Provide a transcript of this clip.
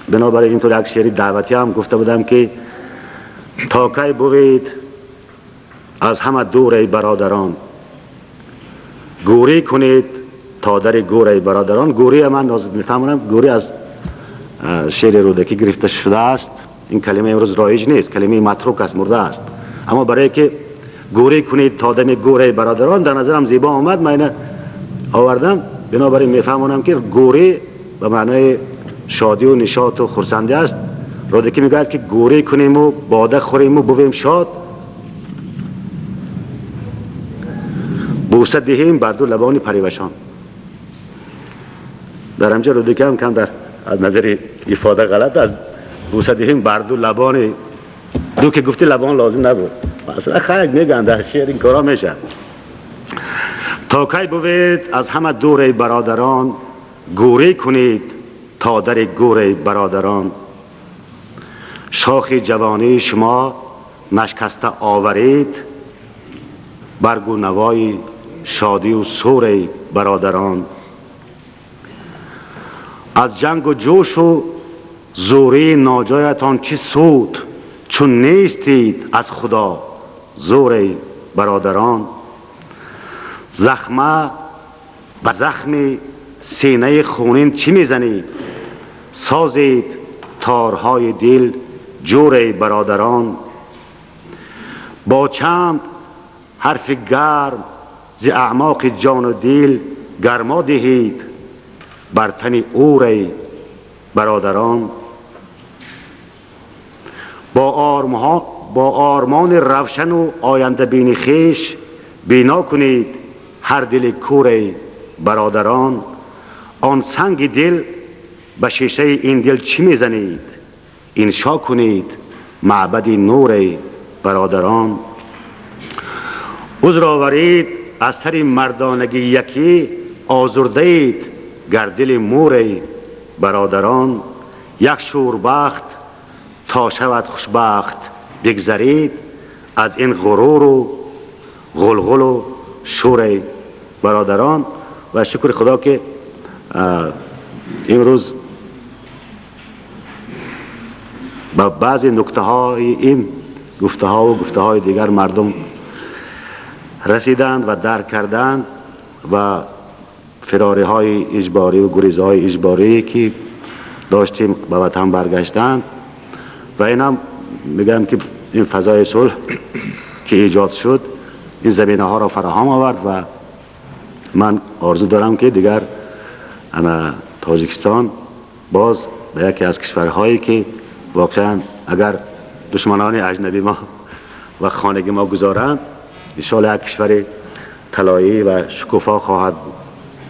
بنابراین اینطور یک شعری دعوتی هم گفته بودم که تا کی بوید از همه دور ای برادران، گوری کنید تا در گور ای برادران. گوری من میفهمونم گوری از شعر رودکی گرفته شده است. این کلمه امروز رایج نیست، کلمه متروک است، مرده است. اما برای که گوری کنید تا دم گور ای برادران در نظرم زیبا آمد، من اینو آوردم. بنابراین میفهمونم که گوری به معنای شادی و نشاط و خرسندی است. رودکی میگوید که گوری کنیم و باده خوریم و بویم شاد، بوسه دهیم بر دو لبان پریوشان. در همجا رودکی هم کم در از نظر افاده غلط است. بوسه دهیم بر دو لبان، دو که گفتی لبان لازم نبود، اصلا خیلی میگن در شعر این کارا میشه. تا کی بوید از همه دور برادران، گوری کنید تا در گور برادران. شاخ جوانی شما نشکسته آورید، برگ و نوای شادی و سور برادران. از جنگ و جوش و زوری ناجایتان چه سود، چون نیستید از خدا زور برادران. زخمه به زخم سینه خونین چی میزنید، سازید تارهای دل جور برادران. با چند حرف گرم ز اعماق جان و دل گرما دهید بر تن اور برادران. با آرمان روشن و آینده بین خویش بینا کنید هر دل کور برادران. آن سنگ دل به شیشه این دل چی میزنید، انشا کنید معبد نور برادران. عذر آورید از سر مردانگی یکی، آزرده اید گر دل مور برادران. یک شوربخت تا شود خوشبخت بگذرید از این غرور و غلغل و شور برادران. و شکر خدا که امروز با بعضی نکته های این گفته ها و گفته های دیگر مردم رسیدند و درک کردند و فراری های اجباری و گریزهای اجباری که داشتیم به وطن برگشتند. و این هم میگم که این فضای صلح که ایجاد شد این زمینه ها را فراهم آورد و من آرزو دارم که دیگر انا تاجیکستان باز به یکی از کشورهایی که واقعا اگر دشمنان اجنبی ما و خانگی ما گذارند انشاءالله یک کشور طلایی و شکوفا خواهد بود.